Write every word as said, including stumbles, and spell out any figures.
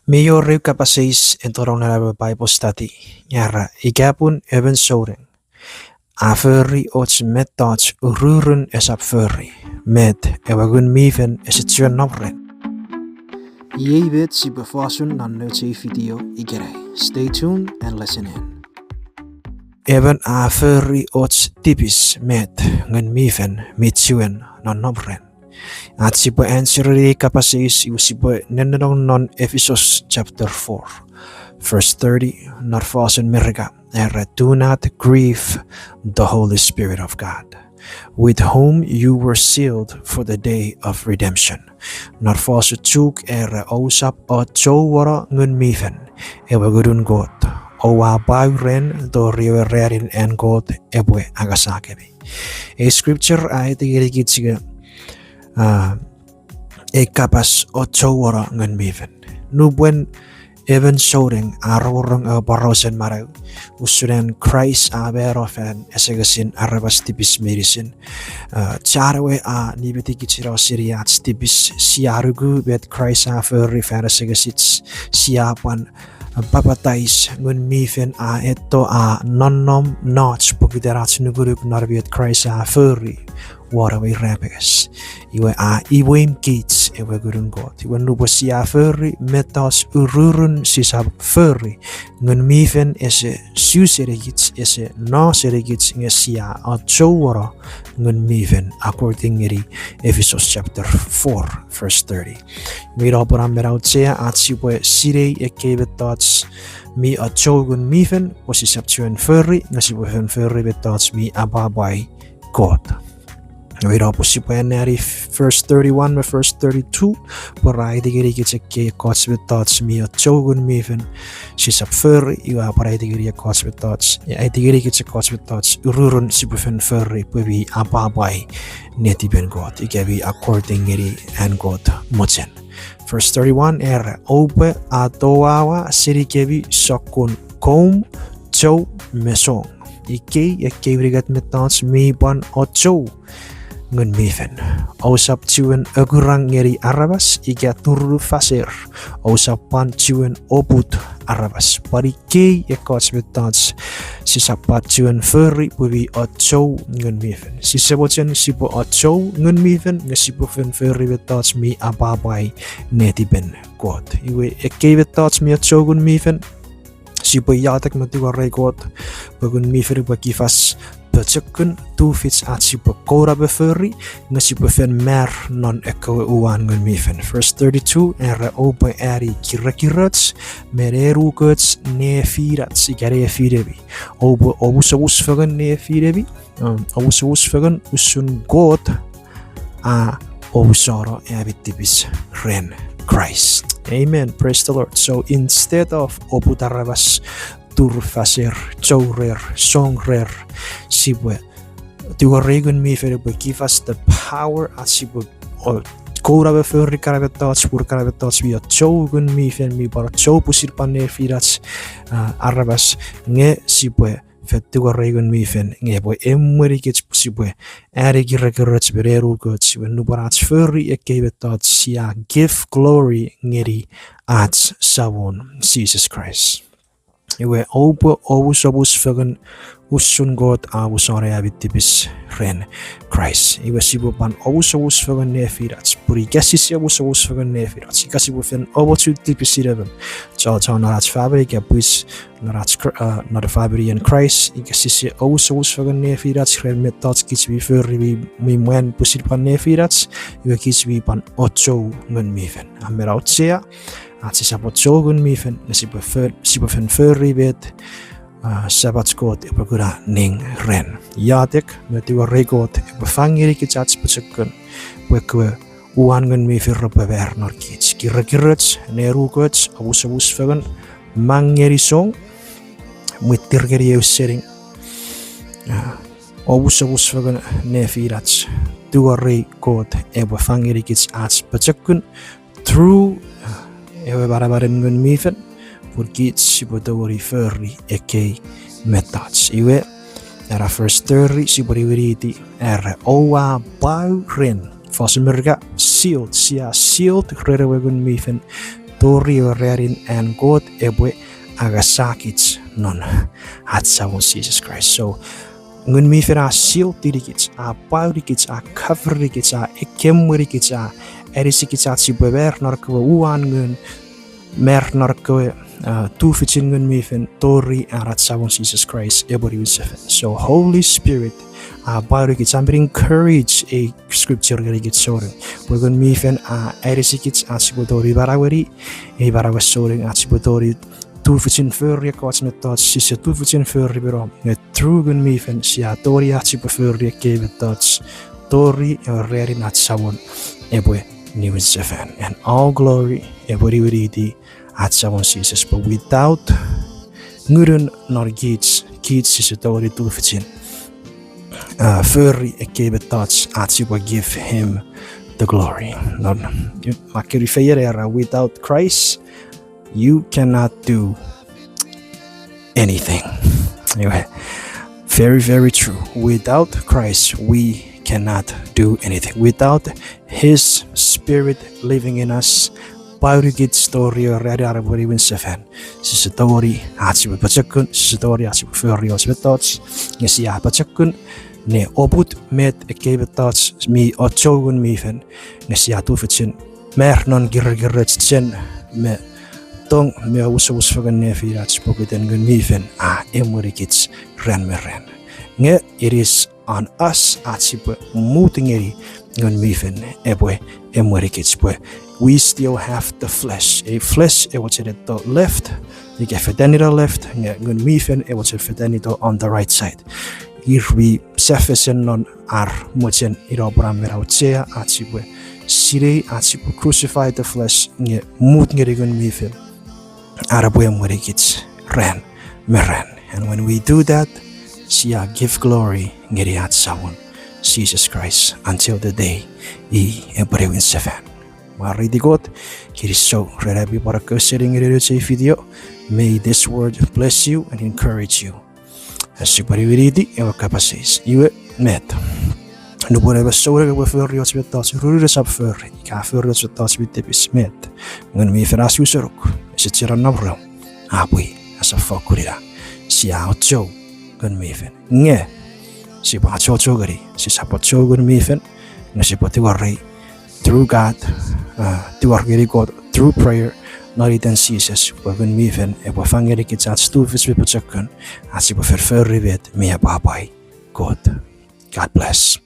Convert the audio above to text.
Mi wor eu kapas eis e tonong non ewe Bible study, era, ika pun emon souneng a fori och mettoch ururun esap fori, met ewe Ngun mi Fel ese chuen nom ren? Iei met sipwe fosun non nouch ei video ikenai. Stay tuned and listen in. Emon a fori och tipis, met Ngun mi Fel mi chuen nonnom ren? Ach sipwe answer-ni ei kapas eis, iwe sipwe nennenong non Ephesus chapter four, verse thirty, non fosun Merika, era, Do not grieve the Holy Spirit of God, with whom you were sealed for the day of redemption. Non fosun Chuuk era, Ousap achouono Ngun mi Fel, ewe Ngunun Kot, oua pwau ren tori ewe ranin an Kot epwe angasakemi. Ei scripture a aiti ngenikich nge, a, ei kapas achouono Ngun mi Fel. Nupwen emon souneng a rongorong ewe porausen manau, usun an Kraist a mano fan asengesin aramas tipis meinisin, a, chan ewe a nimetikichino seni ach tipis, sia nuku met Kraist a fori fan asengesich, sia pwan papatais, Ngun mi Fel a etto a nonnom noch pokiten ach nukunuk non met Kraist a fori won ewe irapenges. Iwe a imweimw kich ewe Ngunun Kot. Iwe nupwen sia fori mettoch ururun sisap fori, Ngun mi Fel ese su senikich, ese no senikich nge sia achouono Ngun mi Fel, according ngeni Ephesus chapter four, verse thirty. Iwe ina popun a men auchea ach sipwe sinei ekkei mettoch mi achou Ngun mi Fel pwe sisap chuen fori, nge sipwe fen fori mettoch mi apwapwai Kot. Iwe ina pwe sipwe anneani verse thirty-one me verse thirty-two, pwe ra aiti ngenikich ekkei ekkoch mettoch mi achou Ngun mi Fel sisap fori, iwe a pwan aiti ngeni ekkoch mettoch, aiti ngenikich ekkoch mettoch ururun sipwe fen fori pwe mi apwapwai netipen Kot, ika mi according ngeni an Kot mochen. Verse thirty-one era, Oupwe atowaua senikemi sokkun koum, chou me song. Ikkei ekkei unungat mettoch mi pwan achou Ngun mi Fel. Ousap chiwen akurang ngeni aramas ika turunufaser. Ousap pwan chiwen oput aramas. Pwan ikkei ekkoch mettoch sisap pwan chiwen fori pwe mi achou Ngun mi Fel. Sise mochen sipwe achou Ngun mi Fel nge sipwe fen fori mettoch mi apwapwai netipen Kot. Iwe ekkei mettoch mi achou Ngun mi Fel, sipwe iotek me tingorei Kot pwe Ngun mi Fel epwe give us pochokun, tufich ach sipwe kouno me fori, nge sipwe fen mar non ekkewe uwan Ngun mi Fel. Verse thirty-two era, Oupwe ani kirekiroch me nenukoch nefinach ika nefinemi. Oupwe omusomus fengen nefinemi, um, omusomus fengen usun Kot a omusano ami tipis ren Kraist. Amen. Praise the Lord. So instead of oput aramas, turunufaser, chourer, songrer, sipwe tingorei Ngun mi Fel epwe give us the power ach sipwe, o, kouno me fori ekkana mettoch, pun ekkana mettoch mi achou Ngun mi Fel, mi pwan achou pwisin pwan nefinach, a, aramas, nge sipwe fen tingorei Ngun mi Fel nge epwe emwenikich pwe sipwe ani kirekiroch me nenukoch, iwe nupwen ach fori ekkei mettoch sia give glory ngeni ach Samon Jises Kraist. Iwe oupwe omusomus fengen usun Kot a omusano ami tipis ren Kraist. Iwe sipwe pwan omusomus fengen nefinach, pun ika sise omusomus fengen nefinach, ika sipwe fen omochu tipis inemen, chochon non ach famini ika pwich non ach, a, non faminien Kraist, ika sise omusomus fengen nefinach ren mettoch kich mi fori mi, mi mwan pwisin pwan nefinach, iwe kich mi pwan achou Ngun mi Fel. A men auchea ach sisap achou Ngun mi Fel nge sipwe fen, sipwe fen fori met, a, Samach Kot epwe kuna ning ren. Iotek me tingorei Kot epwe fang ngenikich ach pochokun pwe ekkewe uwan Ngun mi Fel repwe mar non kich. Kirekiroch, nenukoch, omusomus fengen, mang ngeni song, mwitir ngeni eu sening, a, omusomus fengen nefinach, tingorei Kot epwe fang ngenikich ach pochokun through, a, ewe manamanen Ngun mi Fel, pun kich sipwe tongeni fori ekkei mettoch. Iwe, era verse thirty, sipwe niwiniti, era oua pwau ren. Fosun Merika, sealed, sia sealed ren ewe Ngun mi Fel, tori ewe ranin an Kot epwe angasakich non ach Samon Jises Kraist. So, Ngun mi Fel a seal tinikich, a pwaunikich, a coverikich, a ekemwenikich, a anisikich ach sipwe mar non ekkewe uwan ngun, mar non ekkewe, uh, tufichin Ngun mi Fel tori an ach Samon Jises Kraist epwe niwinsefan. So Holy Spirit a pwaunikich, a men encourage ei scripture ngenikich souneng pwe Ngun mi Fel a anisikich ach sipwe tongeni manaueni ei manauen souneng, ach sipwe tongeni tufichin fori ekkoch mettoch sise tufichin fori me nom, nge through Ngun mi Fel sia tongeni ach sipwe fori ekkei mettoch tori ewe ranin ach Samon epwe niwinsefan. And all glory epwe niwiniti ach Samon Jises, pwe without Ngunun non kich, kich sise tongeni tufichin, uh, fori ekkei mettoch ach sipwe give him the glory. Non, makkei feienera, without Christ, you cannot do anything. Iwe, very, very true. Without Christ, we cannot do anything. Without His Spirit living in us, pwaunikich tori ewe ranin an epwe niwinsefan, sise tongeni ach sipwe pochokun, sise tongeni ach sipwe fori och mettoch, nge sia pochokun ne oput met ekkei mettoch mi ochou Ngun mi Fel, nge sia tufichin mar non kirekiroch, chen me tong me omusomus fengen nefinach pokiten Ngun mi Fel a emwenikich ran me ran. Nge it is on us ach sipwe mut ngeni Ngun mi Fel epwe emwenikich pwe we still have the flesh. Ei flesh ewe mochen etto left, ika fetanino left, nge Ngun mi Fel ewe mochen fetanito on the right side. Ir mi safesen non ar mochen ina pwe a men auchea ach sipwe sinei, ach sipwe crucify the flesh nge mut ngeni Ngun mi Fel an epwe emwenikich ran me ran. And when we do that, sia give glory ngeni ach Samon Jises Kraist until the day i epwe niwinsefan. Mwareiti Kot, kinisou ren ami pwan akkaseningeni nouch ei video. May this word bless you and encourage you. Ese pwan niwiniti ewe kapas eis. Iwe, met? Nupwen emon souneng epwe fori och mettoch, run esap fori, ika fori och mettoch mi tipis, met? Ngun mi Fel a su senuk, ese chiwen nom reom, a pwi, esap fokkun ina. Sia ochou Ngun mi Fel. Nge sipwe achocho ngeni, sisap ochou Ngun mi Fel, nge sipwe tingorei through God, uh, tingor ngeni Kot through prayer, non iten Jises, pwe Ngun mi Fel epwe fang ngenikich ach tufich me pochokun, ach sipwe fen fori met mi apwapwai Kot. God bless.